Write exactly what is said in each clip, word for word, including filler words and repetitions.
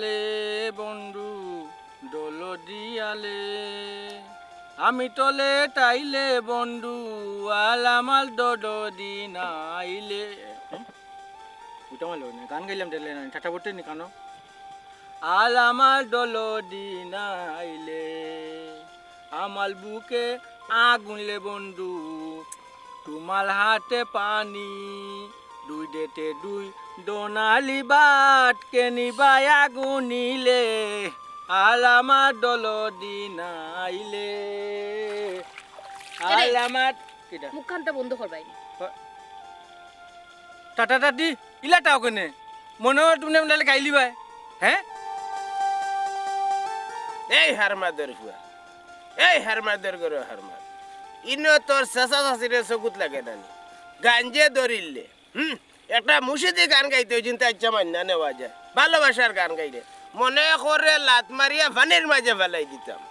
এ বন্ধু, দল দিয়ালে, আমি তলে তাইলে বন্ধু, আলামাল দল দি নাইলে। হুম? ওটা আমার লোক না, গান গাইলাম তাইলে না, ঠাট্টা করতে নি কেন? আলামাল দল দি নাইলে, আমার বুকে আগুন লে বন্ধু, তোমার হাতে পানি, দুই দেতে দুই দোনালি বাট, কেনিবায় আগুনিলে, আলামাত দল দিনাইলে, এরে, আলামাত, কিটা? মুখখানটা বন্ধ করবাই। টাটা টাটি, ইলা টাও কেনে? মনে হয় তুমি নাহলে গাইলি ভাই, হ্যাঁ? এই হারমাদর ফুয়া, এই হারমাদর গরু হারমাদ, ইনো তোর চাচা চাচিরে চকুত লাগে না নি? গাঞ্জে ধরিলে, হুম, একটা মুর্শিদি গান গাইতে ওই চিন্তা ইচ্ছা মান্না নেওয়া যায়, ভালোবাসার গান গাইলে, মনে করে লাত মারিয়া পানির মাঝে ফালাই দিতাম।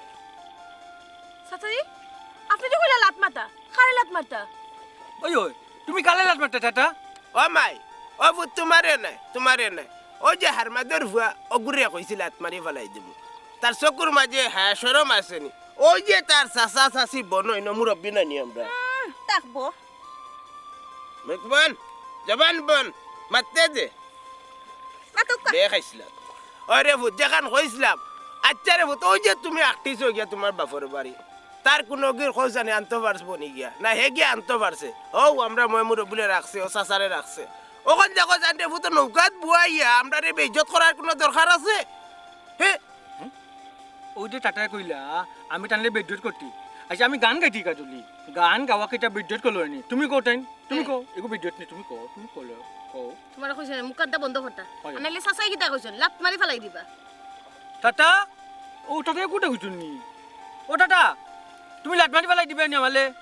চাচাজি, আপনি তো কইলা লাত মারতা, কারে লাত মারতা? ওই, ওই, তুমি কারে লাত মারতা, টাটা? ও মাই, ও পুত, তোমারে নাই, তোমারে নাই। ওই যে হারমাদর ফুয়া, ওগুরে কইছি লাত মারি ফালাই দিমু। তার চকুর মাঝে হায়া শরম আছে নি? ওই যে তার চাচা চাচি বন, ইনো মুরব্বি নানি আমরা। উম, থাকবো। মুখ বন, জবান বন, মাততে দে। মাতুক্কা। বে খাইছিলাম। ওরে পুত, যেখান কইছিলাম, আচ্ছা রে পুত, ওই যে তুমি আটকিছো গিয়া তোমার বাপর বাড়ি, তার কুনু গির খোঁজ জানি আনতো পারছো নি গিয়া? না, হে গিয়া আনতো পারছে। ও, আমরা ময় মুরব্বিরে রাখছে, ও চাচারে রাখছে। অখন দেখো জান রে পুত, নৌকাত বুয়াইয়া আমরারে বেইজ্জত করার কুনু দরকার আছে? হে? ওই যে টাটায় কইলা, আমি তানরে বেইজ্জত করতি। আচ্ছা, আমি গান গাইতি কাজলি। গান গাওয়া কিতা বেইজ্জত করলো নি? তুমি কও তাইন, তুমি কও। এগু বেইজ্জত নি, তুমি কও, তুমি কও। তোমারে কইছে না, মুখখানটা বন্ধ করতা। হয়। আর নাইলে চাচাই কিতা কইছইন, লাত মারি ফালাই দিবা। টাটা, ও টাটা, কোটা কইছইন নি? ও টাটা, তুমি লাত মারি ফালাই দিবা নি আমালে?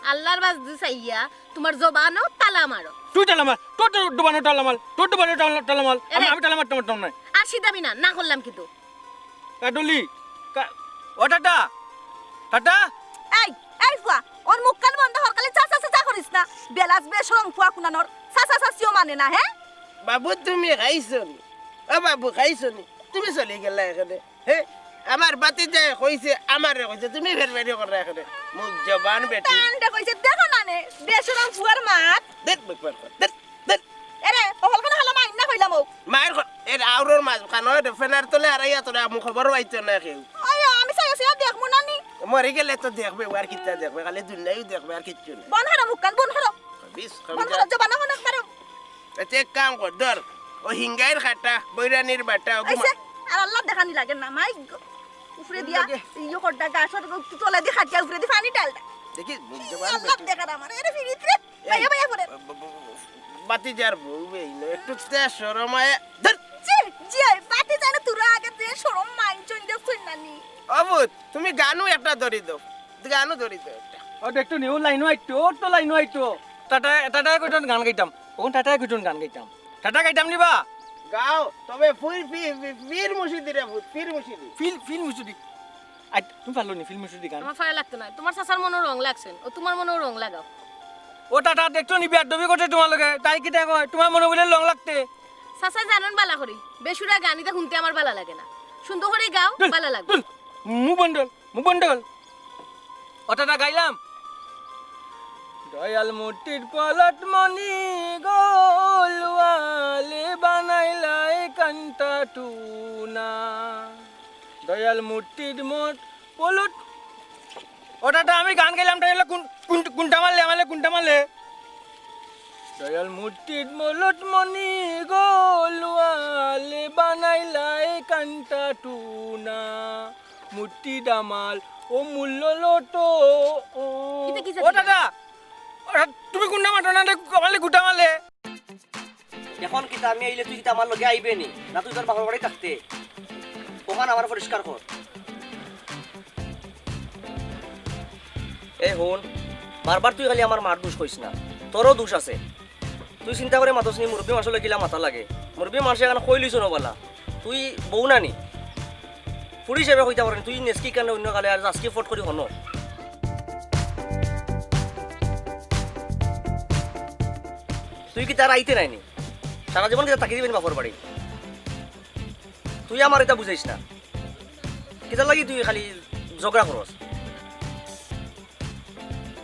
আল্লাহর বাজদু চাইয়া তোমার জবানো তালা মারো। তুই তালা মার, তোর তো জবানো তালা মার, তোর জবানো তালা, তালা মার। আমি, এরে। আমি তালা মারতাম, মারতাম না। আর সিদাবি না, না করলাম কিন্তু। কাডলি, কা-, ও টাটা, টাটা। এই, এই ফুয়া, ওর মুখখান বন্ধ কর, খালি চাচা চাচা করিস না। বেলাজ বেশরম ফুয়া কুনানোর, চাচা চাচিও মানে না, হ্যাঁ? বাবু, তুমি খাইছো নি? ও বাবু, খাইছো নি? তুমি চলি গেলা এখানে, হে? আমার বাতি যায় কইছে, আমারে কইছে, তুমি ফেরফেরি কররা এখানে। মুখ জবান বেটি। তানরে কইছে, দেখো না নে, বেশরম ফুয়ার মাত। দেখ, মুখ বার কর, দেখ। ধুর। এরে, অকল খানো খালো মাইর না কইলাম ও। মাইর খ-, এর আউরর মাঝখানো, এর ফেনার তলে হারাইয়া তোরে আমু খবর পাইতো না কেউ। ওই, আমি চাই আছি, আর দেখমু না নি। মরি গেলে তো দেখবে, আর কিতা দেখবে, খালি দুনিয়াই দেখবে, আর কিচ্ছু না। বন হারো মুখখান, বন হারো। বিষ, বন হারো, জবান অখন একবারে। আচ্ছা, এক কাম কর, ধর, ও হিঙ্গাইর খাটা, বৈরানির বাটা, ও ঘুমা- আইছে, আর আল্লাহ দেখানি লাগে না, মাই গো। উপরে দিয়া, লাগে। ইয়ে করটা, গাছর তলে দি খাটিয়া, উপরে দি পানি ঢালটা। দেখি, মুখ জবান আল্লাহ বেটি। দেখার আমার, এরে ফিরিত রে। এই, ভাইয়া, ভাইয়া, পড়ে। ব-, ব-, ব-, বাতিজার বউ বেইন, একটু তে শরম আয়। ধুর। জি, জি, বাতিজার তোরা আগে তে শরম মাইনছইন দেখছইন না নি? ও পুত, তুমি গানও একটা ধরি দাও। গানও ধরি দাও একটা। ও, দেখতো নি, ও লাইনও আইতো, ও তো লাইনও আইতো। টাটা, টাটায় কইতন গান গাইতাম। অখন টাটায় কইতন গান গাইতাম। টাটা গাইতাম নি বা? গাও, তবে ফুল ফি-, ফি-, ফির মুর্শিদি রে পুত, ফির মুর্শিদি। ফিল, ফিল মুর্শিদি। আই, তুমি পারলো নি ফিল মুর্শিদি গান? আমার পারা লাগতো না। তোমার চাচার মনো রং লাগছে, ও তোমার মনো রং লাগাও। ও টাটা, দেখতো নি, বেয়াদবি করছে তোমার লগে। তাই কিতা কয়? তোমার মনো বুলে রং লাগতে। চাচা জানইন বালা করি, বেসুরা গান ইতা হুনতে আমার বালা লাগে না। সুন্দর করি গাও, ধুর, বালা লাগবো। ধুর, মুখ বন্ধ কর, মুখ বন্ধ কর। ও টাটা গাইলাম। দয়াল মুর্শিদ পলট মনি গো, লুয়ালে বানাইলাই কান্তা টুনা। দয়াল মুর্শিদ মোর পলট। ও টাটা, আমি গান গাইলাম, তাই হলো কোন, কোন, কোনটা মারলে, আমালে কোনটা মারলে? দয়াল মুর্শিদ পলট মনি গো, লুয়ালে বানাইলাই কান্তা টুনা। মুর্শিদ আমার ও মূল্য লটো। ও, কিতা, কিতা, ও কিতা? টাটা, ও টাটা, তুমি কোনটা মারো না রে, আমালে গুটা মারলে। এখন কিতা আমি আইলে তুই কিতা আমার লগে আইবে নি? না তুই তোর বাপর বাড়ি থাকতে? অখান আমার পরিষ্কার কর। এই হুন, বারবার তুই খালি আমার মার দুষ কইস না, তোরও দুষ আছে। তুই চিন্তা করি মাতস নি, মুরব্বি মানষর লগে কিলা মাতা লাগে। মুরব্বি মানষে এখান কইলিছইন বালা, তুই বউ না নি? ফুড়ি হিসাবে কইতা পারে নি, তুই নেচকি কেনে অন্য কালে আর আজকে ফট করি হনো। তুই কিতা আর আইতে নায় নি? সারা জীবন কিতা থাকি দিবে নি বাপর বাড়ি? তুই আমার ইতা বুঝাইস না। কিতার লাগি তুই খালি ঝগড়া করস?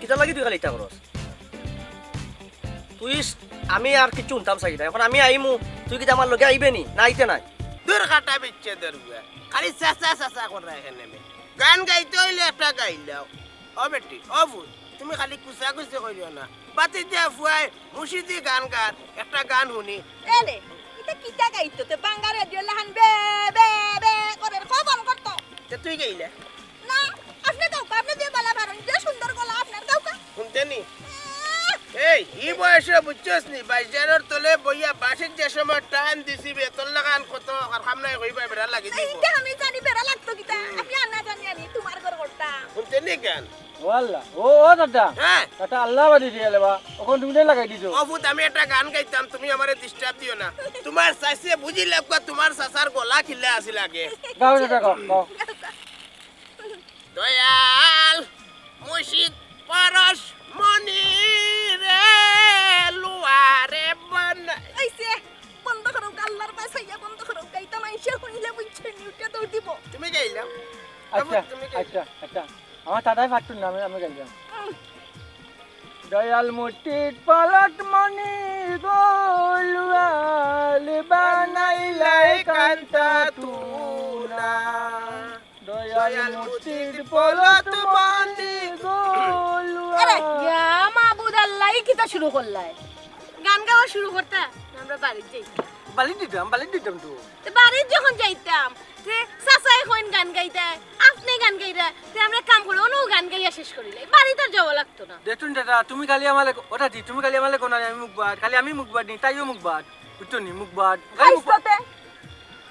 কিতার লাগি তুই খালি ইতা করস? তুই স-, আমি আর কিচ্ছু হুনতাম চাই না। এখন আমি আইমু, তুই কিতা আমার লগে আইবে নি? না, আইতে নায়। দূর কাটা বিচ্ছে দরুয়া। খালি চাচা চাচা করে এখানে মে। গান গাইতে অইলে একটা গাইলাও। ও বেটি, ও ফুত, তুমি খালি কুচাকুচি করিও না। বাতিতে ফুয়ায় মুর্শিদি গান গার, একটা গান হুনি। এ রে, ইতা কিতা গাইতো? তে বাঙ্গা রেডিও লাখান বে, বে, বে করে কখন করতো? তে তুই গাইলে? না, আপনে গাউক্কা, আপনে যে বালা পারইন, যে সুন্দর গলা আপনার, গাউক্কা। হুনতে নি? আহ! এই, ই বয়সে বুঝছস নি, বাইশ হাজারর তলে বইয়া বাঁশির যে সময় টান দিছি বে, তোর লাখান কত আর কাম নাই কইবা, বেড়া লাগি না, দিবো। ইটা আমি জানি, বেড়া লাগতো কিতা? হুম। আপনে আর না জানি আনি, তুমার ঘর করতা। হুনতে নি গান? ও আল্লাহ, ও, ও দাদা। হ্যাঁ। দাদা আল্লাহ বাদি দিয়া লেবা, অখন তুমি লাগাই দিছো। ও ফুত, আমি একটা গান গাইতাম, তুমি আমারে disturb দিও না। তুমার চাচিয়ে বুঝি লাগবা, তুমার চাচার গলা কিলা আছিল আগে। গাও দাদা, গাও, গাও। দয়াল মুর্শিদ পরশ মনি রে, লুয়ারে বানাই। অইছে, বন্ধ করো, আল্লার বায় চাইয়া বন্ধ করো। গাইতা মাইনষে হুনলে বুঝছে নি, উঠে দৌড় দিবো। তুমি গাইলাও। আচ্ছা, তুমি গাইলাও। আচ্ছা, আচ্ছা। আমার দাদাই পারতো না, আমি, আমি গাইলাম। উম। দয়াল মুর্শিদ পরশ মনি গো, লুয়ারে বানাইলাই কান্তা তুনা। দয়াল মুর্শিদ পরশ মনি গো, আরে, লুয়ারে ইয়া মাবুদ আল্লাহ, ই কিতা শুরু করলায়? গান গাওয়া শুরু করতা? আমরা বাড়িত যাই। বাড়িত দিতাম, বাড়িত দিতাম তো। তে বাড়িত যখন যাইতাম, তে চাচায় কইন গান গাইতায়, আপনে গান গাইরা, তে আমরা কাম করি, অনো গান গাইয়া শেষ করিলাই। বাড়িত আর যাওয়া লাগতো না। দেখুন দাদা, তুমি খালি আমারে, ওটা দি, তুমি খালি আমারে কোনা আমি মুখবাদ, খালি আমি মুখবাদ নি, তাইও মুখবাদ। বুঝছো নি, মুখবাদ। খালি খাইছ মুখবাদ। তো তে?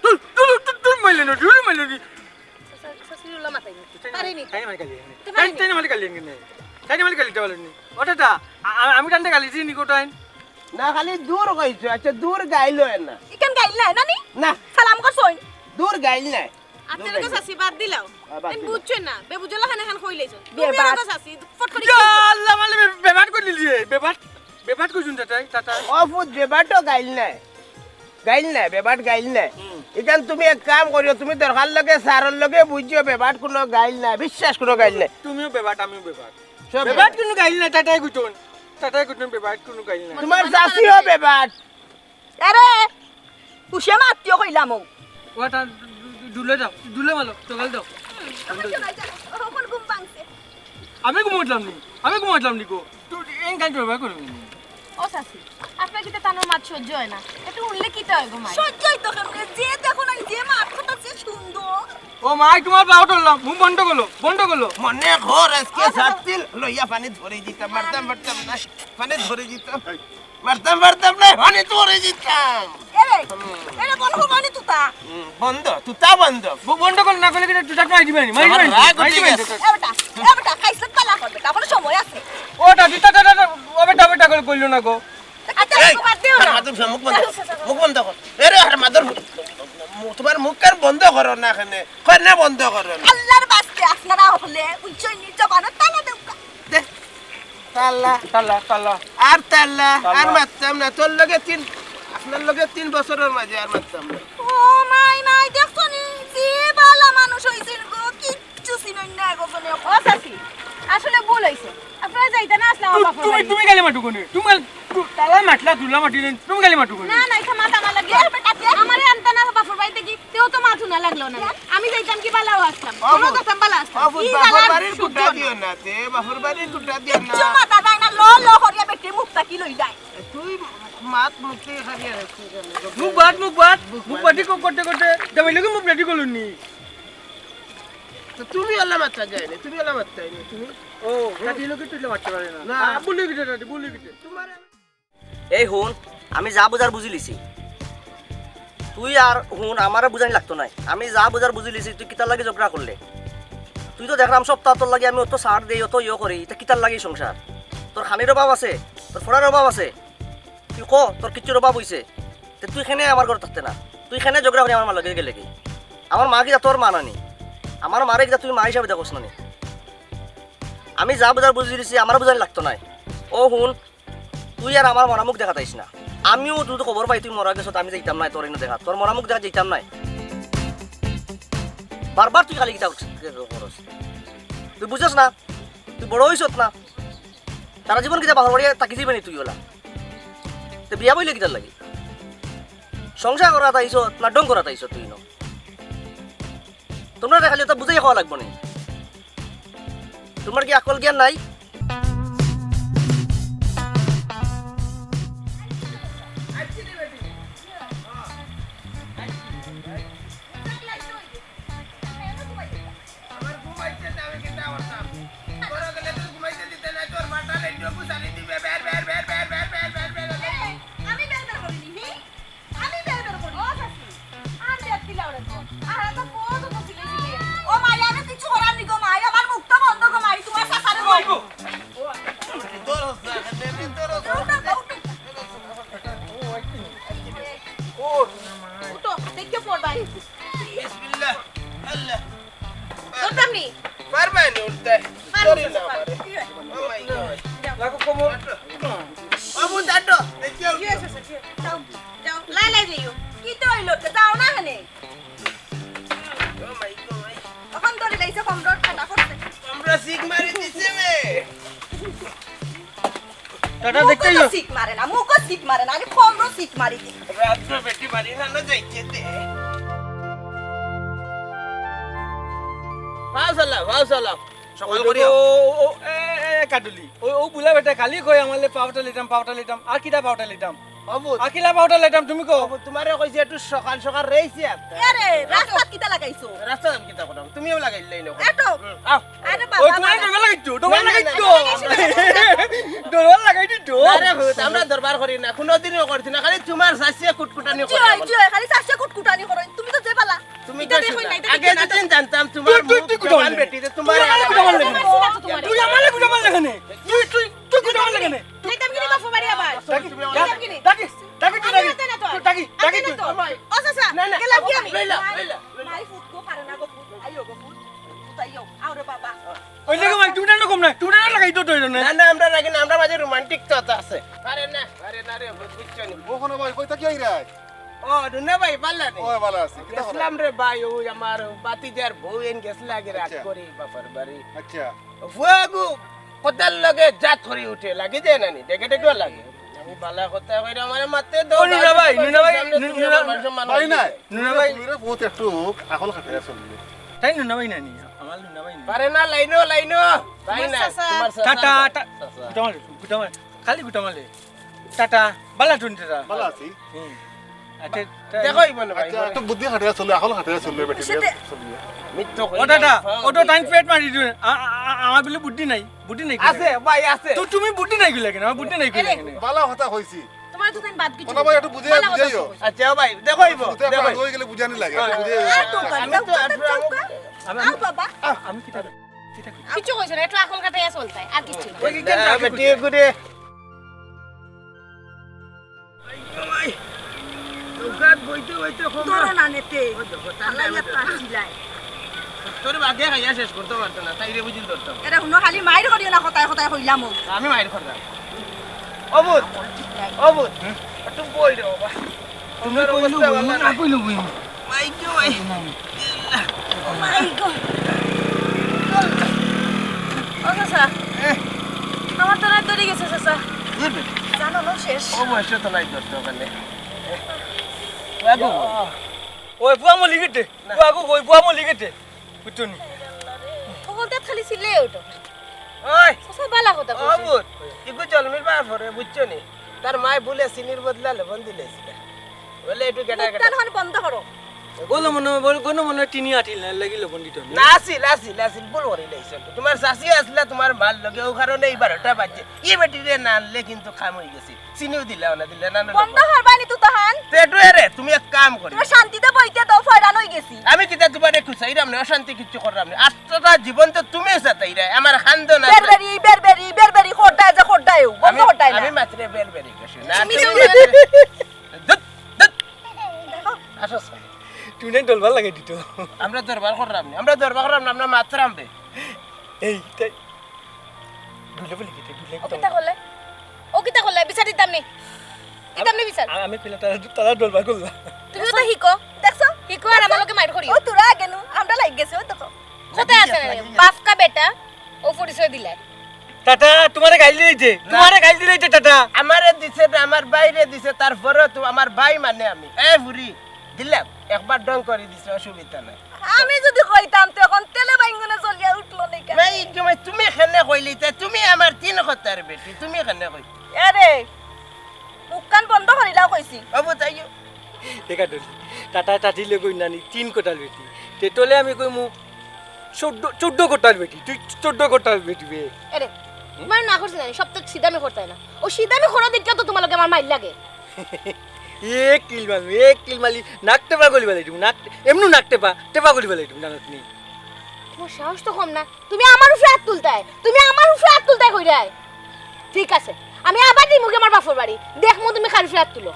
তুই, তুই, তুই, তুই মাইলে না, তুই মাইলে না। চাচা, চাচি উল্লা মাতাই নি। তাই না, পারে নি। তাই না, মাইলে গালি, তাই না। তে পারে নি। তাই না, মাইলে গালি, তাই না, মাইলে গালি, তাই না, মাইলে গালি, তাই না। ওটা দা, আ-, আ-, আমি টানতে গালি দিই নি কোটাইন। না, খালি দূর কইছো। আচ্ছা, দূর গাইল অয় না। ইখান গাইল নায়, নানি? না। সালাম করছইন। দূর গাইল নায়। আচ্ছা, দূর গাইল। চাচি, বাদ দিলাও। হ্যাঁ, বাদ দিলাও। বুঝছো না, বেবুঝলা খানে খান কইলাইছো। তুমি বেবাট। চাচি, ফট করে ইয়া আল্লাহ, মানে বে-, বেবাট করি দিলি, বেবাট, বেবাট কইছুন তাতাই, তাতাই। ও ফুত, বেবাটও গাইল নায়। গাইল নায়, বেবাট গাইল নায়। হুম। ইখান তুমি এক কাম করিও, তুমি দরকার লগে স্যারর লগে বুঝিও, বেবাট কুনু গাইল নায়, বিশ্বাস কুনু গাইল নায়। তুমিও বেবাট, আমিও বেবাট। সব বেবাট কুনু গাইল নায়, তাতাই গুটুন। তাতাই গুটুন বেবাট কুনু গাইল নায়। তুমার চাচিও বেবাট। আরে, উসে মাতিও কইলাম ও। ওটা ডু-, ডু-, ডুলে দাও, ডুলে মালো, জগাল দাও। আমার শোনা যায়, ওখন ঘুম ভাঙছে। আমি ঘুম উঠলাম নি, আমি ঘুম উঠলাম নি গো। তুই এই গান জবা করো। ও চাচি, আপনার কিতা তানর মাত সহ্য অয় না? একটু হুনলে কিতা অয় গো মাই? সহ্য অয় তো কেমনে? যে দেখো না, যে মাত কথা, যে সুন্দর। ও মাই, তুমার পাও ধরলাম, মুখ বন্ধ করলো, বন্ধ করলো। মনে ঘর আজকে সাতিল লইয়া পানি ধরে দিতাম, মারতাম, মারতাম না, পানি ধরে দিতাম। মারতাম, মারতাম না, পানি ধরে দিতাম। এরে, এরে বল, হো, মানে তুতা। হুম, বন্ধ, তুতা বন্ধ। ব-, বন্ধ কর, না করলে কিন্তু তুতা মারি দিবে নি, মারি দিবে নি, আমার রাগ মারি উঠে দিবে নি। গেছে। এ বেটা, এ বেটা, খাইছলত পালা কর বেটা, এখনো সময় আছে। ও দাদি, তা, তা, তা, তা, ও বেটা, বেটা করে কইলো না গো। আচ্ছা, এই, বাদ দিও না। হারামজাদা, মুখ বন্ধ কর, মুখ বন্ধ কর। এরে হারামজাদা, মু-, তুমার মুখ কার বন্ধ করো না কেনে, কেনে বন্ধ করো না। আল্লার বাস্তে আপনারা হকলে, বুঝছইন নি, জবানর তালা দেউক্কা। দে। তালা। তালা, তালা। আর তালা, আর তালা। মাততাম না। তোর লগে তিন, আপনার লগে তিন বছরর মাঝে আর মাততাম না। ও মাই, মাই, দেখছো নি? যে বালা মানুষ অইছইন গো, কিচ্ছু চিনইন না এগো বলে। ও চাচি, আসলে ভুল অইছে। আপনারা যাইতা না আসলে আমার তু-, বাপর তুমি, বাড়ি। তুমি গালি মাতো কেনে? তুমি গালি, তু-, তালা মাতলা, তুলা মাতিলে, তুমি গালি মাতো কেনে? না, না, ইটা মাত আমার লাগে। এ বেটা, দে। আমারে আনতা না বাপর বাড়ি থাকি, তেও তো মাত হুনা লাগলো না। আমি যাইতাম কি বালাও আসতাম। ও কোনো ফুত, কথাম বালা আসতাম। ও ফুত, কি বাপর জ্বালা বাড়ির সহ্য খুঁটা না। দিও না, তে বাপর বাড়ির খুঁটা দিও না। কিচ্ছু মাতা যায় না, ল ল করিয়া বেটির মুখ থাকি লই যায়। তুই মাত মুখ থাকি খালি আর কি জানো। মুখ বাদ, মুখ বাদ, মুখ মুখ বাদ। বাদি কো-, করতে করতে, জামাই লগে মুখ বাদি করলু নি। তো তুমি আল্লাহ মাততা যায় না, তুমি আল্লাহ মাততাই না, তুমি। ও, দাদি লগে তুই মাততে পারে না। না। আ, ভুল অই গেছে দাদি, ভুল অই গেছে। তোমার এই হুন, আমি যা বুঝার বুঝিলিছি। তুই আর হুন, আমারে বুঝানি লাগতো নায়। আমি যা বুঝার বুঝিলিছি, তুই কিতার লাগি ঝগড়া করলে? তুই তো দেখরাম সপ্তাহ তোর লাগি আমি অত ছাড় দেই, অত ইয়ে করি, ইটা কিতার লাগি সংসার? তোর খানির অভাব আছে? তোর ফড়ার অভাব আছে? তুই ক, তোর কিচ্ছুর অভাব অইছে? তে তুই কেনে আমার ঘরো থাকতে না? তুই কেনে ঝগড়া করি আমার মার লগে গেলে কি? আমার মা কিতা তোর মা নানি? আমার মারে কিতা তুই মা হিসাবে দেখোস না নি? আমি যা বুঝার বুঝিলিছি, আমারে বুঝানি লাগতো নায়। ও হুন, তুই আর আমার মরা মুখ দেখাত আইস না। আমিও যদি খবর পাই তুই মরা গেছত, আমি যাইতাম নায় তোর ইনো দেখা, তোর মরা মুখ দেখা যাইতাম নায়। বারবার তুই খালি কিতা করস? তুই বুঝস না? তুই বড় অইছত না? সারা জীবন কিতা বাপর বাড়ি থাকি যাইবে নি তুই ওলা? তে বিয়া বইলে কিতার লাগি? সংসার করাত আইছত না ঢং করাত আইছত তুই ন? তোমরা খালি তো বুঝাই খাওয়া লাগবো নি। তোমার কি আকল জ্ঞান নাই? আমার ঘুম আইছে না, আমি কিতা করতাম? ঘরে গেলে তো ঘুমাইতে দিতে না, তোর মাথা লেন্ডু গুছানি দিবে, বের, বের, বের। এই, আমি বের বের করিনি, হি? আমি বের বের করি। ও চাচি, আর বের দিলা ওরে তো। আর তো কত তো সিলে সিলে। ও মাই, আমি কিচ্ছু করার নি গো মাই, আমার মুখ তো বন্ধ গো মাই, তোমার চাচারে কই। উঠো, উঠো। উঠো, দেখে পড়বাই। বিসমিল্লাহ। আল্লাহ। ধরতাম নি? পারবায় নি উঠতে? পারবো, ধরি না পারবো। আমারে। কি হয়? ও মাই গড। যাও। লাগো কোমর। আবু দাঁড়ো, দেখি আও। কি হয়েছে, স্যার? কি হয়েছে? যাও, যাও। লাই লাই যাইও। কি তো হইল? তো যাও না এখানে। ও মাই গড। এখন ধরে লাইছে কমরর ঠান্ডা করছে। কমরো সিক মারি দিছে রে। টাটা দেখতে মুখো তো আইও। সিক মারে না, মুখো সিক মারে না, আমি কমরো সিক মারি দি। রাত্রে বেটি বাড়ি না, না যাইছে দে। ভাও চালাও, ভাও চালাও। সকাল ওই করিও। ও, ও, এ, এ, কাটুলি। ও, ও বুলা বেটা খালি কয় আমালে পাউটা লিতাম, পাউটা লিতাম। আর কিতা পাউটা লিতাম? বাবু। আর কিলা পাউটা লিতাম তুমি কও? বাবু, তোমারে কইছি একটু সকাল সকাল রেইছি আর। এ রে, রাস্তাত কিতা লাগাইছো? রাস্তাত আমি কিতা করতাম? তুমিও লাগাইলাই না। এটো। হুম, আও। আরে ওই বাবা, তোমার বাবা। ডোবা লাগাইতো, ডোবা না, না, না, লাগাইতো। না, না, না। ডোবা লাগাই দিতো। আরে হুত, আমরা দরবার করি না, কোনোদিনও করছি না, খালি তোমার চাচিয়ে কুটকুটানি জি করে হয়, আমার। জি হয়, খালি চাচিয়ে কুটকুটানি করো। তুমি তো যে বালা। তুমি এটা তো দেখো শুনো। না, এটা আগে দেখো না। যদি জানতাম তোমার তুই, তুই, মুখ তুই কুটকুটানি জবান লাগে। বেটি, যে তোমার তুই আমারে কুটকুটানি লাগে। তুই আমারে কুটকুটানি লাগে নে। তুই, তুই, তুই কুটকুটানি লাগে নে। যাইতাম কি নি বাপর বাড়ি আবার? ডাকি, তুমি আমার যাইতাম কি নি? ডাকি, ডাকি, তুই আগে ডাকি। মাতে না তো। তুই ডাকি, ডাকি আগে না তুই। তো। ও চাচা, না, না, গেলাম কি আমি? লইলা, লইলা। মাই ফুট গো, পারে না গো ফুট। আইও গো ফুট। ফুট আইও। আও রে বাবা। ওই দেখো ভাই, তুমি টানো কম না, তুমি টানো লাগাই তো তৈরি না। না, না, আমরা রাখি না, আমরা মাঝে রোমান্টিক তো আছে। আরে না, আরে না রে, বুঝছো নি? ও কোনো ভাই, কই থাকি আইরা? ও, রুনা ভাই, ভালা নি? ও, ভালা আছি। কিতা খবর? গেছিলাম রে ভাই, ওই আমার ভাতিজার বউ এন গেছিল আগে রাত আচ্ছা। করি বাপর বাড়ি। আচ্ছা। ফুয়াগু, কথার লগে জাত করি উঠে, লাগি যায় না নি? ডেকে ডেকেও লাগে। আমি ভালা কথা কইরা আমারে মাতে দো, ও, নুনা ভাই, সামনে নুনা ভাই, সামনে নু-, তুমি নুনা আমার মান সম্মান ভাই নাই। নুনা ভাই। তুমি রে বহুত একটু আকল খাটাইয়া চলবে। তাই নুনা ভাই নানি, আমার নুনা ভাই নানি। পারে না, লাইনো, লাইনো। ভাই তোমার না, চাচা। তোমার চাচা। টাটা, টা-, চাচা। গুটামালে, গুটামালে, খালি গুটামালে। টাটা, বালা টুন টাটা। বালা আছি। হুম। আচ্ছা, তা-, দেখো, এই মানে ভাই, আচ্ছা, মানে একটু বুদ্ধি খাটাইয়া চলবে, আকল খাটাইয়া চলবে, বেটি সেটা চলবে। মিথ্যা কই ও টাটা, না, ও তো টাইম পেট মারি দিবে। আ-, আ-, আ-, আমার বলে বুদ্ধি নাই, বুদ্ধি নাই আছে, ভাই, আছে। তো তুমি বুদ্ধি নাই কইলা কেনে? আমার বুদ্ধি নাই কইলা এরে। কেনে? বালা কথা কইছি। তোমার তো তাই বাদ কিছু কোনো ভাই একটু বুঝে, বালা কথা বুঝাইও। কইছি। আচ্ছা, ভাই, দেখো, এই বুঝে দেখো। পাগল হয়ে গেলে বুঝানি লাগে, হ্যাঁ। একটু বুঝে। আর তো আমি তো আর যাও, যাও, যাও। আমি, আমি কিতা, কিতা কই? কিছু কইছো না, একটু আকল খাটাইয়া চলতাই, আর কিছু না। ওই কি না, কেন বেটি ঘুরে। আই গো মাই, নৌকাত বইতে বইতে কম ধরো না। না নেতে। ওই দেখো, তার আল্লাহ নামে ইয়াত তো। পারছিলাই। তোর বাগে খাইয়া শেষ করতে পারতো না, তাই রে বুঝিল ধরতাম। এরে হুনো, খালি মাইর করিও না, কথায় কথায় কইলাম ও। আমি মাইর করলাম। অবুত, অবুত, হুম? একটু বই রে বাবা। তুমি কইলো বই, না কইলো বই। মাই গো মাই। মাই গো। ও চাচা, এ। আমার তো রাত ধরে গেছে চাচা। বুঝবে? জানো না শেষ। ও বয়সে তো নাই ধরতে ওখানে। বাবু। ওই বুয়া মলি গেটে। না। বুয়া গো, ওই বুয়া মলি গেটে। বুঝছো নি? তখন তাত খালি চিল্লে ওঠো। ওই। চাচা বালা কথা ও কইছে। বুত, ইগু জলমির বাপ হরে, বুঝছো নি? তার মায় ভুলে চিনির বদলা লবণ দিলাইছিল। বলে একটু গেটা গেটা। মুখটা এখন বন্ধ করো। বলো মনে হয়, বলো, কোনো মনে হয় টিনি আটিল না, লাগি লবণ দিত না। না, আছিল, আছিল, আছিল, ভুল করি লাইছো। তোমার চাচি আসলা তোমার মার লগে, ও কারণে এই বারোটা বাজে। এই বেটিরে না আনলে কিন্তু কাম হয়ে গেছে। চিনিও দিলা না, দিলা না, না, না। বন্ধ করবানি তো তহান। পেটু এরে, তুমি এক কাম করি। তুমি শান্তিতে বইতে দাও, ফয়রান হই গেছি। আমি কিতা তোমারে খুঁচাইরাম না, অশান্তি কিচ্ছু কররাম না। আস্তটা জীবন তো তুমি সাতাইরা, আমার খান্দো না। বেরবেরি, বেরবেরি, বেরবেরি, খোদ্দায় যে খোদ্দায়, বন্ধ আমি, খোদ্দায় না। আমি মাত্র বেরবেরি গেছি। না, তুমি তুমি তো মাত্র ধুত, ধুত। দেখো। আসো, আসো। তুমি না দরবার লাগাই দিত। আমরা দরবার করলাম না, আমরা দরবার করলাম না, আমরা মাতরাম বে। এই, তাই। ঢুলে বলে কি, ঢুলে ও কিতা করলে? ও কিতা করলে? বিচার দিতাম নি। দিতাম নি বিচার। আ-, আমি কইলে তারা, তারা দরবার করলা। তুমি তো হিকো। দেখছো? হিকো আর আমার লগে মাইর করিও। ও তোরা আগে নু, আমরা লাগ গেছে। বেটা, ও পরিচয় দিলায়। টাটা, তুমারে গাইল দিলাইছে, তুমারে গাইল দিলাইছে টাটা। আমারে দিছে না, আমার ভাইরে দিছে, তারপরেও তো আমার ভাই মানে আমি। এ ফুরি, দিলাম, একবার ঢং করি দিছে, অসুবিধা নাই। আমি যুদি কইতাম, তে অখন তেলে বাইঙ্গনে জ্বলিয়া উঠলো নি কেনে? ভাই, তুমি, তুমি কেনে কইলিতা, তুমি আমার তিন কথার বেটি, তুমি কেনে কইতা? এরে, মুখখান বন্ধ করিলাও কইছি। বাবু, তাইও। দেখা দিলি, টাটা টাটিলে কই নানি তিন কথার বেটি, তে তলে আমি কইমু চৌদ্দ, চৌদ্দ কথার বেটি, তুই চৌদ্দ কথার বেটি বে। এরে, তুমারে না করছি নানি, সব তো সিধা আমি করতাই না। ও সিধা আমি করার দিনটা তো তুমার লগে আমার মাইর লাগে। এক কিল মারমু, এক কিল মারলি, নাক টেপা করি ফালাই দিমু, নাক, এমনু নাক টেপা, টেপা করি ফালাই দিমু, জানোস নি? তুমার সাহস তো কম না, তুমি আমার উপরে আত তুলতায়, তুমি আমার উপরে আত তুলতায় কইরায়। ঠিক আছে, আমি আবার দিমুগি আমার বাপর বাড়ি, দেখমু তুমি কার উপরে আত তুলো।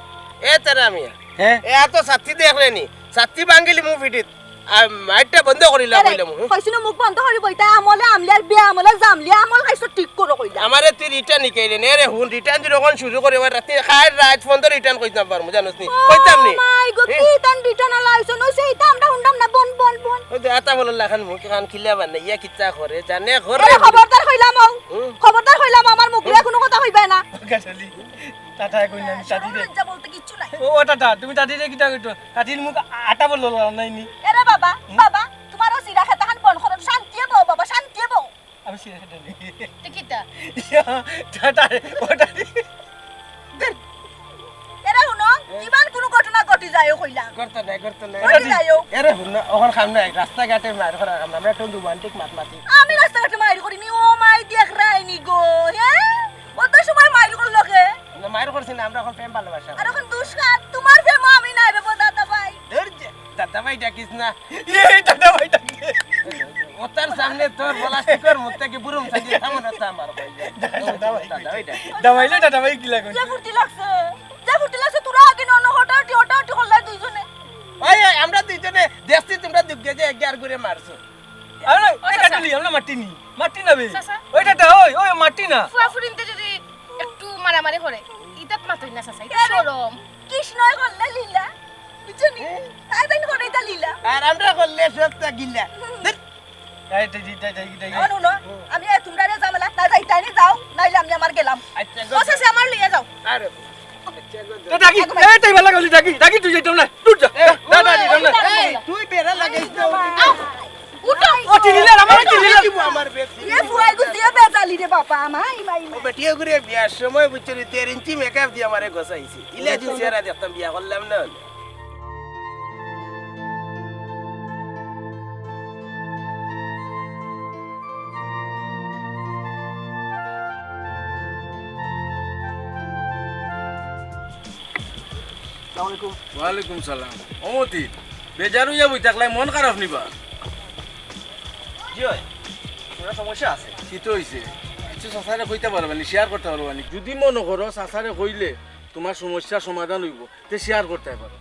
এ তেরা মিয়া, হ্যাঁ? এ আতো ছাতি দেখলে নি, ছাতি ভাঙ্গিলিমু পিঠিত, আর মাইরটা বন্ধ করিলা এরে, কইলাম, হুম? কইছি না মুখ বন্ধ করি বইতা, আমলে আমলিয়ার বিয়া, আমলে জামলিয়া, আমল খাইছো ঠিক করো কইলা। আমারে তুই রিটার্ন নিকাইলে নে রে, হুন রিটার্ন যখন শুরু করে, ওই রাতে খায় রাত ফোন তো রিটার্ন কইতাম পারমু, জানোস নি? ও কইতাম নি? মাই গো, হ্যাঁ? কি তান রিটার্ন আলা আইছো, নইছে ইতা আমরা হুনলাম না, বন, বন, বন। ওই যে আতা বলার লাখান মুখ খান খিলা বানাইয়া কিচ্ছা করে, জানে করে। এরে খবরদার কইলাম ও, হুম? খবরদার কইলাম আমার মুখ লইয়া কোনো কথা কইবায় না। গাছালি, টাটা কই না, আমি টাটা লজ্জা বলতে কিচ্ছু নাই। ও, ও টাটা, তুমি টাটিরে কিতা কইতো? টাটির মুখ আটা বললো নাই নি? এরে বাবা, হুম? বাবা, তুমার ও সিরা খেতাখান বন্ধ করো, শান্তি বও বাবা, শান্তি বও। আমি সিরা খেতে নেই। তে কিতা? ইয়া, টাটা, ও টাটি। এরে হুনো, ইমান কোনো ঘটনা ঘটি যায়ও কইলাম। ঘটনা নাই, ঘটনা নাই। ঘটি যায়ও। এরে হুনো, অখন কাম নাই, রাস্তাঘাটে মাইর করার কাম নাই, আমরা একটু রোমান্টিক মাত মাতি। আমি রাস্তাঘাটে মাইর করি নি, ও মাই দেখরায় নি গো, হ্যাঁ? অত সময় মাইর করলো কে? না, মাইর করছি না, আমরা অখন প্রেম ভালোবাসা। আর অখন দুষ্কার, তুমার প্রেমও আমি নাই রে, দাদা ভাই। ধৈর্য, দাদা ভাই ডাকিস না। এই দাদা ভাই ডাকে। ও তার সামনে তোর প্লাস্টিকর মুখ থাকি বুরুম সাজিয়ে থামো না তো আমার ভাই। দাদা ভাই। দাদা ভাই ডাকে। দাবাইলে দাদা ভাই কিলা কই? যে ফুর্তি লাগছে, যে ফুর্তি লাগছে, তোরা আগে নন হটাহটি, হটাহটি করলাই দুইজনে। ওই, ওই, আমরা দুইজনে দেখছি তোমরা দুগ্গে যে এক গিয়ার ঘুরে মারছো। আরে, ও এই চাচা। কাটলি, আমরা মাটি নি। মাটি না বে। চাচা। ওই দাদা, ওই, ওই মাটি না। ফুয়া ফুরিন্তে যদি একটু মারামারি করে, ইতাত মাতই না চাচা, ইতা আরে। শরম। কৃষ্ণই করলে লীলা, বুঝছো নি? তাই তাই করে ইতা লীলা। আর আমরা করলে সবটা গিলা। ধুর। এই, এই, এই, এই, এই, এই, এই। ও নুনো, আমি এই তোমরা রে ঝামেলা, না যাই তাই নি যাও, নাইলে আমি আমার গেলাম। আচ্ছা, ও চাচা, আমার লইয়া যাও। আরে, আচ্ছা, তো ডাকি, এই, তাই ভালা করলি, ডাকি, ডাকি তুই যাইতাম না, দূর যা, এ, যা, যা, যা, যাইতাম না। এই, তুই বেড়া লাগাইছ না। আহ, উঠো। ও, চিনিলে, আমার চিনিলে। কি আমার বেটি? এ ফুয়াই গো, দিয়ে বেজালি রে বাবা, মাই, মাই, ও মাই। বেটি, ওগুরে বিয়ার সময় বুঝছো নি, দেড় ইঞ্চি মেকআপ দিয়া আমারে গছাইছে। ইলা দিন চেহারা দেখতাম, বিয়া করলাম না হলে। আসসালামু আলাইকুম। ওয়ালাইকুম সালাম। ও মতি, বেজার অইয়া বই থাকলাই, মন খারাপ নি বা? জি অয়, একটা সমস্যা আছে। কিতা অইছে? কিছু চাচারে কইতা পারবা নি, শেয়ার করতা পারবা নি? যুদি মনো করো চাচারে কইলে তুমার সমস্যার সমাধান অইবো, তে শেয়ার করতায় পারো।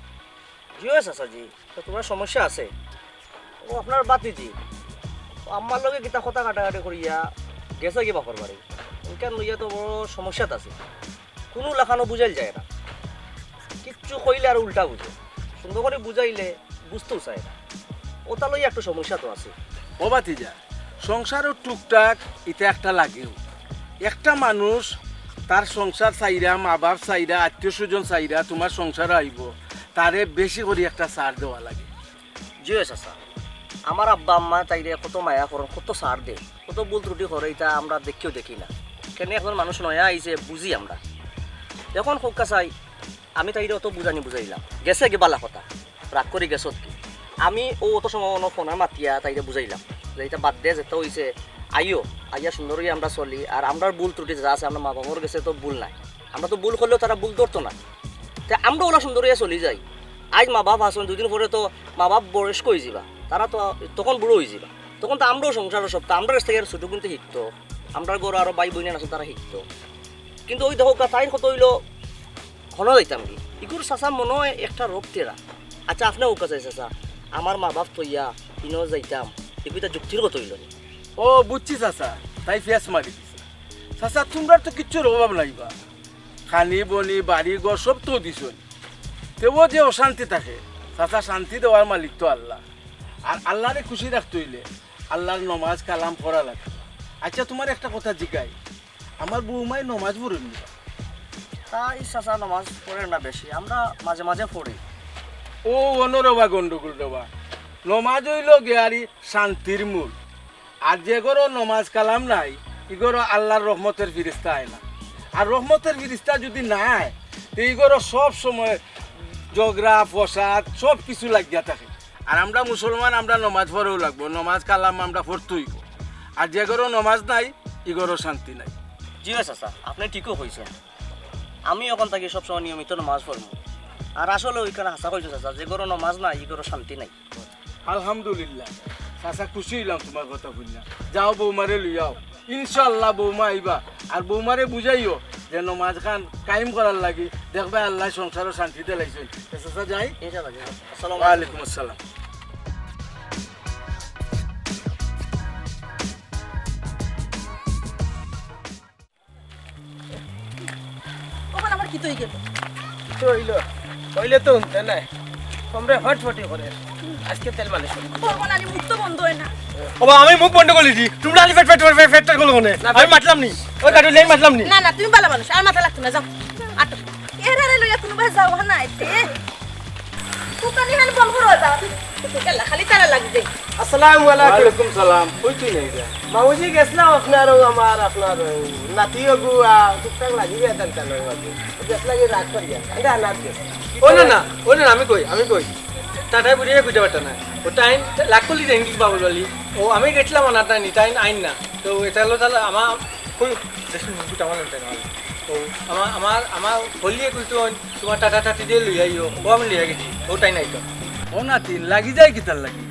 জি অয় চাচাজি, তো তুমার সমস্যা আছে। ও আপনার বাতিজি, ও আম্মার লগে কিতা কথা কাটাকাটি করিয়া গেছেগি বাপর বাড়ি। ইনখান লইয়া তো বড় সমস্যাত আছে। কুনু লাখানও বুঝাইল যায় না। কিচ্ছু কইলে আর উল্টা বুঝে। সুন্দর করি বুঝাইলে বুঝতেও চায় না। ওটা লইয়া একটু সমস্যা তো আছে। ও বাতিজা, সংসারও টুকটাক ইতা একটা লাগেও। একটা মানুষ তার সংসার চাইরা, মা বাপ চাইরা, আত্মীয় স্বজন চাইরা তুমার সংসারো আইবো, তারে বেশি করি একটা ছাড় দেওয়া লাগে। জি অয় চাচা, আমার আব্বা আম্মা তাইরে কত মায়া করইন, কত ছাড় দেইন, কত ভুল ত্রুটি করে, ইতা আমরা দেখিও দেখি না। কেনে একজন মানুষ নয়া আইছে, বুঝি আমরা। এখন কউক্কা চাই, আমি তাইরে অত বুঝানি বুঝাইলাম, গেছেগি বালা কথা, রাগ করি গেছতগি। আমি অউ অত সময় অনো ফোনে মাতিয়া তাইরে বুঝাইলাম যে ইতা বাদ দে, যেতা অইছে আইও, আইয়া সুন্দর অইয়া আমরা চলি, আর আমরার ভুল ত্রুটি যেতা আছে আমরার মা বাপর গেছে তো ভুল নাই, আমরা তো ভুল করলেও তারা ভুল ধরতো না, তে আমরা অলা সুন্দর অইয়া চলি যাই। আইজ মা বাপ আছইন, দুইদিন পরে তো মা বাপ বয়স্ক অইযিবা, তারা তো তখন বুড়া অইযিবা, তখন তো আমরাও সংসারর সবতা, আমরার গেছ থাকি আর ছোট কিন্তু হিকতো, আমরার ঘরো আরো ভাই বইনাইন আছইন, তারা হিকতো। কিন্তু অউ দেখউক্কা, তাইর কথা অইলো, হনো যাইতামগি। ইগুর চাচা মনো অয় একটা রোগ তেরা। আচ্ছা, আপনে কউক্কা চাই চাচা, আমার মা বাপ থইয়া হিনো যাইতাম, ইগু ইতা যুক্তির কথা অইলো নি? ও, বুঝছি চাচা, তাই ফেস মারি দিছে। চাচা, তুমরার তো কিচ্ছুর অভাব নাই বা। খানি বনি, বাড়ি ঘর সব তো দিছইন। তেও যে অশান্তি থাকে, চাচা, শান্তি দেওয়ার মালিক তো আল্লা। আর আল্লারে খুশি রাখতে অইলে আল্লার নমাজ কালাম পড়া লাগে। আইচ্ছা, তুমারে একটা কথা জিগাই, আমার বউমায় নমাজ পড়ইন নি? তাই চাচা নমাজ পড়ের না বেশি, আমরা মাঝে মাঝে পড়ি। ও অনো রেবা গন্ডগোল রেবা, নমাজ অইলো গিয়া শান্তির মূল। আর যে ঘরো নমাজ কালাম নাই, ই ঘরো আল্লার রহমতের ফিরিস্তা আয় না। আর রহমতের ফিরিস্তা যুদি না আয়, তে ই ঘরো সব সময় ঝগড়া, ফসাদ, সব কিছু লাগিয়া থাকে। আর আমরা মুসলমান, আমরা নমাজ পড়াও লাগবো, নমাজ কালাম আমরা পড়তে অইবো। আর যে ঘরো নমাজ নাই, ই ঘরো শান্তি নাই। জি অয় চাচা, আপনে ঠিকউ কইছইন। আমি অখন থাকি সবসময় নিয়মিত নমাজ পড়মু। আর আসলে অউ কথা হাছা কইছো চাচা, যে ঘরো নমাজ নাই, ই ঘরো শান্তি নাই। আলহামদুলিল্লাহ, চাচা খুশি অইলাম তুমার কথা হুনিয়া। যাও বউমারে লইয়াও, ইনশাআল্লাহ বউমা আইবা। আর বউমারে বুঝাইও যে নমাজ খান কায়েম করার লাগি, দেখবায় আল্লায় সংসারো শান্তি দিলাইছইন। তে চাচা যাই। ইনশাআল্লাহ, জি। আসসালামু আলাইকুম। ওয়ালাইকুম আসসালাম। অখন আমার কিতা অইগেলো? কিতা অইলো? অইলে তো হুনতে নায়। তোমরা ফটফটি করে। আইজকে তেল মালিশ করো। করবো না, নি মুখ তো বন্ধ অয় না। ওবা, আমি মুখ বন্ধ করিলিছি। তুমরা খালি ফেট ফেট ফেট ফেট ফেট করো কেনে? না, আমি মাতলাম নি। ওই কাটুলি, আমি মাতলাম নি। না, না, তুমি ভালা মানুষ, আর মাতা লাগতো না, যাও। আটো। এরারে লইয়া কুনুবায় যাওয়া নাই তে। তুকানি হান বল করো, যাও। খালি তারা লাগি যায়। আসসালামু আলাইকুম। ওয়ালাইকুম সালাম। কই তুই নাই রে? মামুজি গেছলাম আপনার, ও আমার, আপনার, ও নাতি ওগু, আ, টুকটাক লাগি যায় তান তান ওর মাঝে। গেছলা কি রাগ করিয়া? আরে আনাত গেছ। ও না, না, ও না, না, আমি কই, আমি কই। টাটায় বুড়িয়ে কইতে পারতা না। ও তাইন লাগ করলি যে ইংলিশ বাবুল বালি। ও আমি গেছলাম আনাত নানি, তাইন আইন না। তো এটা হলো তাহলে আমার কই, দেখুন, মুকুট আমার লাগবে না। ও আমার, আমার, আমার হলিয়ে কইতো, "তুমার টাটা টাটি দিয়া লইয়া আইও।" ও আমি লইয়া গেছি, ও তাই নাই তো। ও নাতি, লাগি যায় কিতার লাগি?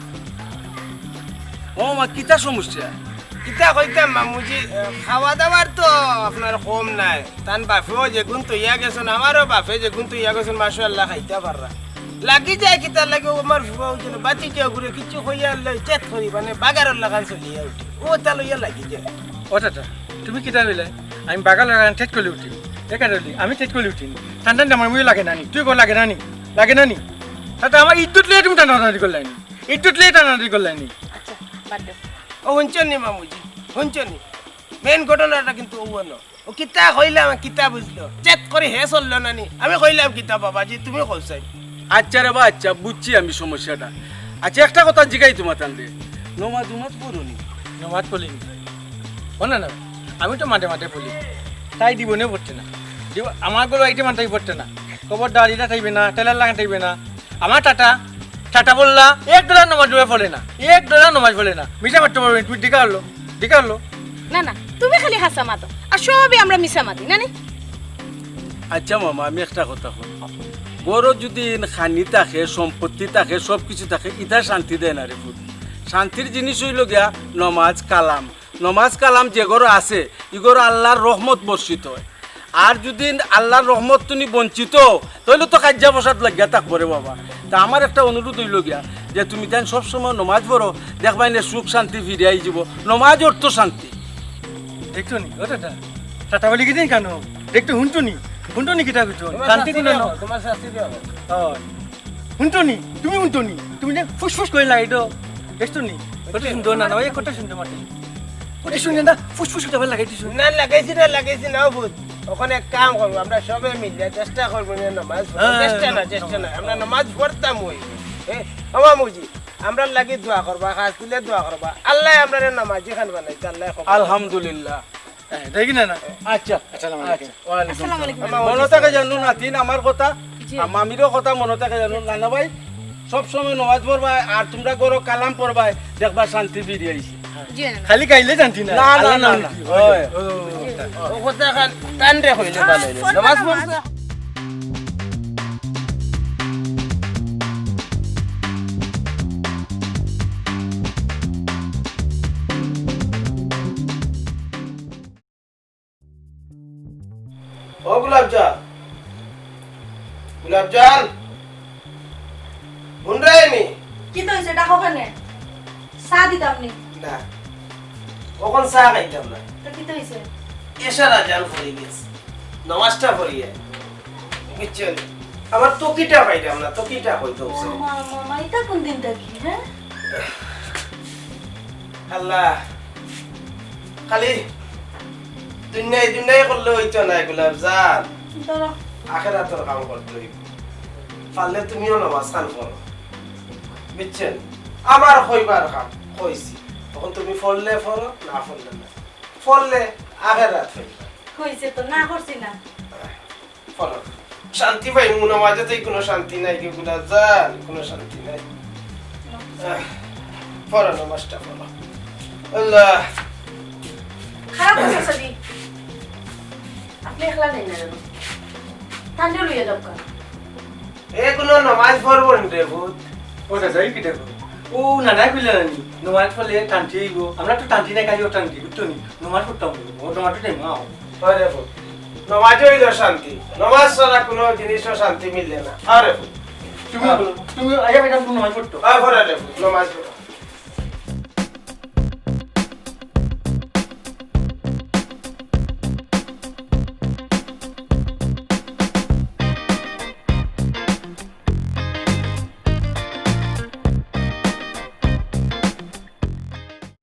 ও মা, কিতা সমস্যা? কিতা কইতাম মামুজি, এ, খাওয়া দাওয়ার তো আপনার কম নাই। তান বাপেও যেগুন তৈয়া গেছইন, আমারও বাপে যেগুন তৈয়া গেছইন, মাশাআল্লাহ খাইতা পাররা। লাগি যায় কিতার লাগি, ও আমার ফুয়া অউ যেন বাতি যে ঘুরে কিচ্ছু কইয়া আল্লাহ চেত করি, মানে বাগারর লাখান চলিয়া উঠে। ও তা লইয়া লাগি যায়। ও চাচা, তুমি কিতা কইলে? আমি বাগারর লাখান ঠেট করি উঠি। একা রইলি, আমি ঠেট করি উঠি। টান টান আমার মুখে লাগে না নি, তুই কর লাগে না নি, লাগে না নি। তাতে আমার ইজ্জত লইয়া তুমি টানাটানি করলাই নি, ইজ্জত লইয়া টানাটানি করলাই নি। আচ্ছা, বাদ দেও। ও হুনছইন নি মামুজি, হুনছইন নি? মেইন ঘটনাটা কিন্তু ও অনো। ও কিতা কইলাম, কিতা বুঝলো? চেত করি হে চললো না নি? আমি কইলাম কিতা বাবাজি, তুমি কও চাই। আচ্ছা রে বা, আচ্ছা, বুঝছি আমি সমস্যাটা। আচ্ছা, একটা কথা জিগাই তুমার তানরে, নমাজ উমাজ পড়ো নি? নমাজ পড়ি নি। ও না, না, আমি তো মাঝে মাঝে পড়ি। তাই জীবনেও পড়তে না। জীব-, আমার ঘরো আইতে মানতেই পড়তে না। কবর দাড়িটা থাইবে না, টেলার লাগান থাইবে না। আমার টাটা, টাটা বললা, এক ডলার নমাজ পড়ে না, এক ডলার নমাজ পড়ে না। মিছা মাততে পারবে, তুমি দিকা হলো, দিকা হলো। না, না, তুমি খালি হাছা মাতো, আর সবই আমরা মিছা মাতি, না নি? আচ্ছা মামা, আমি একটা কথা কই, ঘরো যুদি খানি থাকে, সম্পত্তি থাকে, সব কিছু থাকে, ইতা শান্তি দেয় না রে পুত। শান্তির জিনিস অইলো গিয়া নমাজ কালাম। নমাজ কালাম যে ঘরো আছে, ই ঘরো আল্লার রহমত বর্ষিত অয়। আর যুদি আল্লার রহমত তুমি বঞ্চিত, তাইলে তো কাইজ্জা ফসাদ লাগিয়া থাকবো রে বাবা। তা আমার একটা অনুরোধ অইলো গিয়া যে তুমি তাইন সবসময় নমাজ পড়ো, দেখবায় নে সুখ শান্তি ফিরিয়া আইযিবো। নমাজ অর্থ শান্তি। দেখছো নি, ও টাটা, টাটা বলি কি দিন কেনে? দেখতো হুনতো নি, হুনতো নি কিতা কইতো? তুমার শান্তি শাস্তি দিল দেওয়া না। হোক, তুমার শাস্তি দেওয়া হোক। হয়। হুনতো নি, তুমি হুনতো নি, তুমি যে ফুসফুস করি লাগাইতো। দেখছো নি? কত সুন্দর না, না, ওই কত সুন্দর মাটি। কত সুন্দর না, ফুসফুস করি লাগাইতো। না, লাগাইছি না, লাগাইছি না, ও পুত। অখন এক কাম করমু, আমরা সবে মিলিয়া চেষ্টা করমু নে নমাজ পড়ার। হ্যাঁ, চেষ্টা না, চেষ্টা না, আমরা নমাজ পড়তাম অই। এ, ও মামুজি, আমরার লাগি দোয়া করবা, খাস দিলে দোয়া করবা। আল্লায় আমরারে নমাজি খান বানাইছে, আল্লায় কবুল। আলহামদুলিল্লাহ। হ্যাঁ, দেখি না, না। আচ্ছা। আসসালামু আলাইকুম। আচ্ছা, ওয়ালাইকুম আসসালামু আসসালাম। আলাইকুম। মনো থাকে জানো নাতিন আমার কথা? জি। আর মামিরও কথা মনো থাকে জানো? নানা ভাই, সব সময় নমাজ পড়বায় আর তুমরা ঘরো কালাম পড়বায়, দেখবা শান্তি ফিরি আইছে। জি, না, না। খালি গাইলে শান্তি না, না, না, আল্লাহ না, নাম না। কি? হয়। ও। ও কথা খান টান রে কইলে ভালো অইলো। নমাজ পড়বা। ও গোলাপজান, গোলাপজান, হুন রে নি। কিতা অইছে, ডাকো কেনে? চা দিতাম নি। না, অখন চা খাইতাম না। তো কিতা অইছে? এশার আজান পড়ি গেছে, নমাজটা পড়িয়া, বুঝছো নি? আমার তকিটা পাইলাম না, তকিটা কই তো? ও মা, মা, মা, ইটা কোন দিন থাকি, হ্যাঁ? আল্লাহ, খালি দুনিয়াই দুনিয়াই করলে অইতো নায় গোলাপজান, ধরো। আখেরাতর কাম করতে অইবো। পারলে তুমিও নমাজ খান পড়ো, বুঝছো নি? আমার কইবার কাম কইছি, অখন তুমি পড়লে পড়ো, না পড়লে না। পড়লে আখেরাত পাইবা। কইছে তো, না করছি না। পড়ো। শান্তি পাইমু, নমাজে তো কুনু শান্তি নাই, কেউ গুলা যান, কুনু শান্তি নাই। আহ, পড়ো নমাজটা পড়ো। আল্লাহ। খারাপ কথা সাদি। আপনি একলা নেই না জানো? তানরে লইয়া যাও কান। এ কুনু নমাজ পড়বো নি রে পুত? ও চাচা, এই কিতা কও? ও নানায় কইলা নানি, নমাজ পড়লে টানটি অইবো। আমরা তো টানটি নাই, খালি অটানটি, বুঝছো নি? নমাজ পড়তাম অইবো, ও নমাজ তো টাইম নাও। হয় রে পুত, নমাজ অইলো শান্তি, নমাজ ছাড়া কুনু জিনিসও শান্তি মিলে না। আরে পুত, তুমি বলো, তুমি আইয়া বেটা তুমি নমাজ পড়তো। আয় পড়ো রে পুত, নমাজ পড়ো।